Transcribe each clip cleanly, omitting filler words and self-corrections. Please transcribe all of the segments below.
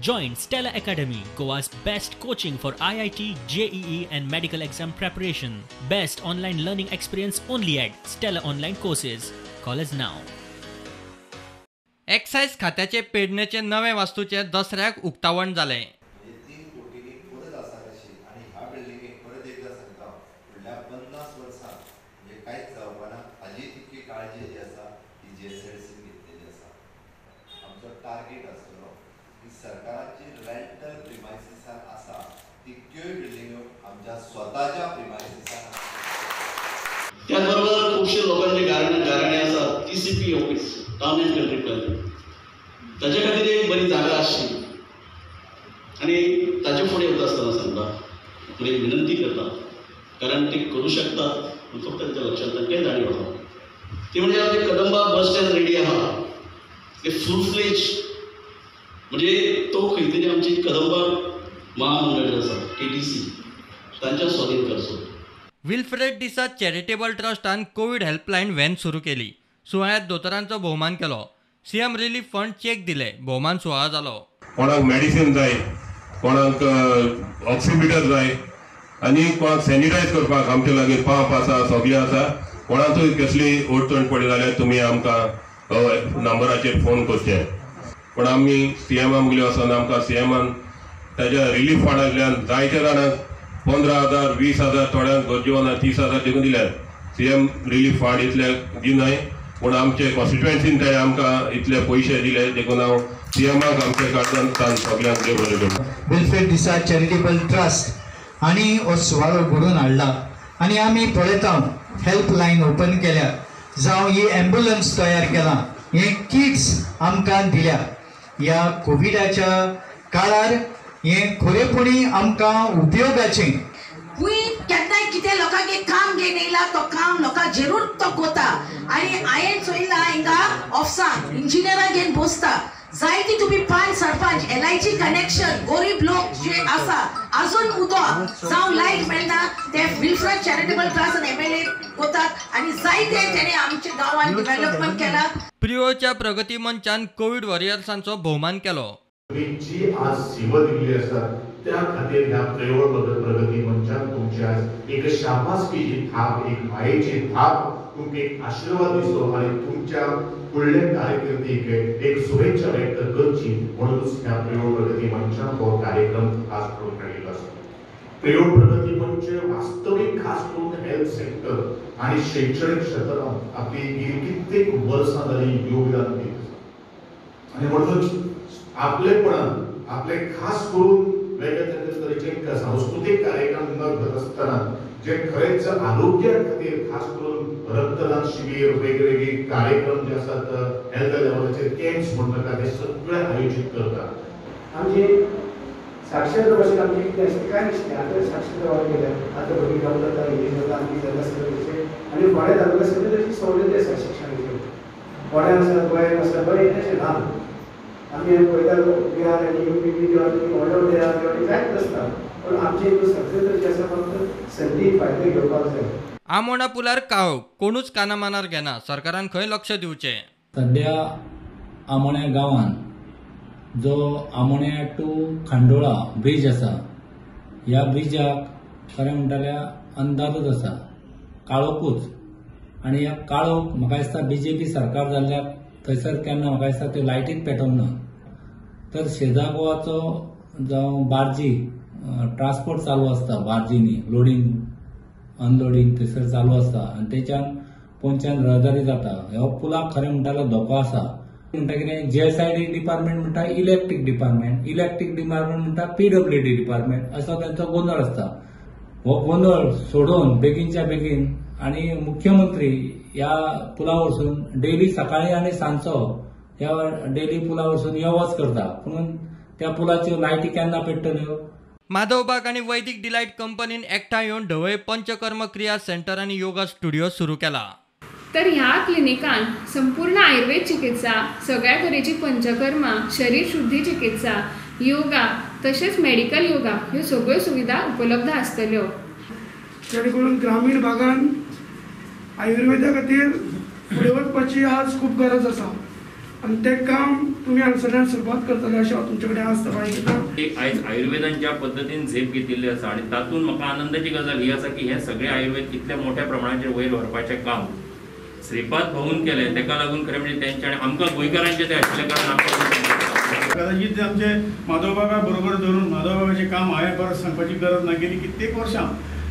Join Stella Academy, Goa's best coaching for IIT, JEE and medical exam preparation. Best online learning experience only at Stella Online Courses. Call us now. Excise खात्याचे पेडणेचे नवे वास्तूचे दसऱ्याक उक्तावण जालें. 3 कोटींनी परत आसा कशी आनी ह्या बिल्डिंगेक परत एकदा सांगता फुडल्या 50 वर्सां म्हणजे कांयच जावपाना हाजी तितकी काळजी जी आसा ती जीएसआयडीसीन घेतलेली आसा. आमचो टार्गेट आसतलो की सरकाराची रेंटल प्रिमायसिसान आसा तितक्योय बिल्डिंग्यो आमच्या स्वताच्या प्रिमायसिसान. त्याचबरोबर खुबशे लोकांचे गाराणे आसा TCP office, town and country planning, ताजे खातीर एक बरी जागा आसची आनी ताजे फुडें वता आसतना सांगता फुडें विनंती करता, कारण ते करूं शकतात पूण फक्त तांच्या लक्षांत तांकांय जाणीव आसा. ती म्हणजे आमचे कदंबा बस स्टँड रेडी आहा, ते फूल फ्लेज म्हणजे तो खंय तरी आमची कदंबा महामंडळ जे आसा KTC तांच्या स्वाधीन करचो. विल्फ्रेड डिसा चॅरिटेबल ट्रस्टान कोवीड हेल्पलायन व्हॅन सुरू केली. सुवाळ्यात दोतोरांचो भोवमान केलो. सीएम रिलीफ फंड चेक दिले. भोवमान सुवाळो जालो. कोणाक मेडिसिन जाय, कोणाक ऑक्सिमिटर जाय आनी कोणाक सॅनिटायज करपाक आमचे लागीं पंप आसा, सगळें आसा. कोणाकूय कसली अडचण पडली जाल्यार तुमी आमकां नंबराचेर फोन करचे. पण आमी सीएमा मुगले वचोन आमकां सीएमान ताज्या रिलीफ फंडांतल्यान जायत्या जाणांक 15,000 20,000 थोड्यांक गरजेवानाक 30,000 देखून दिल्यात. सीएम रिलीफ फंड इतले दिनाय पूण आमचे कॉन्स्टिट्युएन्सीन ताणें आमकां इतले पयशे दिले देखून हांव सीएमाक आमचे कडल्यान सगल्यांक देव बरें करूं. विल्फ्रेड डिसा चॅरिटेबल ट्रस्ट आनी हो सुवाळो घडोवन हाडला आनी आमी पळयता हेल्पलायन ओपन केल्या, जावं ही एम्बुलन्स तयार केला, हे किट्स आमकां दिल्या. ह्या कोविडाच्या काळार हे खरेपणी आमकां उपयोगाचें. केन्नाय कितें लोकांक एक काम घेवन येयला तो काम लोकांक जरूर तो कोता आनी हांवें चोयला हिंगा ऑफिसान इंजिनियरां घेवन बसता जायती तुमी पंच सरपंच LIG connection गरीब लोक जे आसा अजून उदक जावं लायट मेळना ते विल्फ्रेड चॅरिटेबल ट्रस्ट आनी MLA कोतात आनी जायते तेणे आमच्या गांवांत डेव्हलपमेंट केला. प्रियोच्या प्रगती मंचान कोवीड वॉरियर्सांचो भोवमान केलो. जी आज सेवा दिल्ली आसा त्या खातीर ह्या प्रियोळ प्रगती मंचान तुमची आज एक शाबासकीची थाप, एक मायेची थाप, तुमकां एक आशिर्वाद दिसो आनी तुमच्या फुडले कारकिर्दीक एक शुभेच्छा व्यक्त करची म्हणूनच ह्या प्रियोळ प्रगती मंचान हो कार्यक्रम आज घडोवन हाडिल्लो आसा. प्रियोळ प्रगती मंच वास्तवीक खास करून हेल्थ सेक्टर आनी शैक्षणिक क्षेत्रांत आपली कित्येक वर्सां जाली योगदान दीत आसा आनी म्हणूनच आपलेपणान आपले खास करून वेगळे तरेचे सांस्कृतीक कार्यक्रम न घेत आसतना जे खरेंच आरोग्या खातीर खास करून रक्तदान शिबीर, वेगवेगळे कार्यक्रम जे आसात हेल्थ लेवलाचेर कॅम्प्स म्हणटा ते सगळे आयोजीत करतात. आमची साक्षरता भाशेन आमची कितें आसता कांय नाशिल्लें. आतां साक्षरता वाड केल्या, आतां भुरगीं गांव जाता, हें जाता, आमची जाता सगळें तशें आनी फोंड्या तालुक्यात सगळी तशी सवलती आसा शिक्षणाची. फोंड्यान आसा, गोंयांत आसा, बरें तशें ना. आमी पळयता बिहार आनी UP बी व्हडले व्हडले तेवटेन कांयच नासता, पूण आमचे हितून सगळे तरेचे आसा, फक्त संदी फायदे घेवपाक जाय. आमोणा पुलार काळोख, कोणूच काना मानार घेना. सरकारान खंय लक्ष दिवचें. सध्या आमोण्या गांवांत जो आमोण्या टू खांडोळा ब्रीज आसा, ह्या ब्रिजाक खरें म्हणटा जाल्यार अंदाजूच आसा, काळोखूच. आनी ह्या काळोख म्हाका दिसता BJP सरकार जाल्ल्याक थंयसर केन्ना म्हाका दिसता त्यो लायटीच पेटोवंक ना. तर शेजा गोवाचो जावं बार्जी ट्रान्सपोर्ट चालू आसता, बार्जींनी लोडींग अनलोडींग थंयसर चालू आसता आनी तेच्यान पोंच्यान रहदारी जाता. ह्या पुलाक खरें म्हणटा जाल्यार धोको आसा. म्हणटा कितें GSID department म्हणटा इलेक्ट्रीक डिपार्टमेंट, इलेक्ट्रीक डिपार्टमेंट म्हणटा PWD department, असो तांचो गोंदळ आसता. हो गोंदळ सोडोवन बेगीनच्या बेगीन आनी मुख्यमंत्री ह्या पुला वरसून डेली सकाळी आनी सांजचो ह्या डेली पुला वरसून यो वच करता, पूण त्या पुलाच्यो लायटी केन्ना पेट्टल्यो. माधवबाग आनी वैदिक डिलायट कंपनीन एकठांय येवन ढवळे पंचकर्म क्रिया सेंटर आनी योगा स्टुडिओ सुरू केला. तर ह्या क्लिनिकान संपूर्ण आयुर्वेद चिकित्सा, सगळ्या तरेची पंचकर्मा, शरीर शुद्धी चिकित्सा, योगा तशेंच मेडिकल योगा ह्यो सगळ्यो सुविधा उपलब्ध आसतल्यो. जेणे करून ग्रामीण भागान आयुर्वेदा खातीर फुडें वचपाची आज खूब गरज आसा आनी तें काम तुमी हांगसरल्यान सुरवात करतले अशें हांव तुमचे कडेन आस्त बाळगितां. एक आयज आयुर्वेदान ज्या पद्दतीन झेप घेतिल्ली आसा आनी तातूंत म्हाका आनंदाची गजाल ही आसा की हे सगळे आयुर्वेद इतल्या मोठ्या प्रमाणाचेर वयर व्हरपाचें काम श्रीपाद भाऊन केलें. ताका लागून खरें म्हणजे तेंचे आनी आमकां गोंयकारांचें तें आशिल्ल्या कारणान आमकां कदाचित आमचे माधवबाबा बरोबर धरून माधवबाबाचें काम हांवें परत सांगपाची गरज ना. गेली कित्येक वर्सां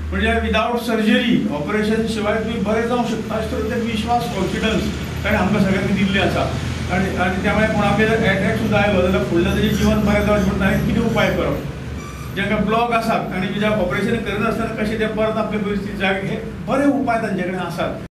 म्हणजे विदावट सर्जरी ऑपरेशन शिवाय तुमी बरें जावंक शकता अशें तरेन ते विश्वास कॉन्फिडन्स ताणें आमकां सगळ्यांनी दिल्लें आसा. आनी आनी त्यामुळे कोणाकय जर एटॅक सुद्दां आयलो जाल्यार फुडलें तेजें जिवन बरें जावचें म्हणून ताणें कितें उपाय करप, जांकां ब्लॉक आसात ताणें विदावट ऑपरेशन करिनासतना कशें तें परत आपले परिस्थिती जाय, हे बरे उपाय तांचे कडेन आसात.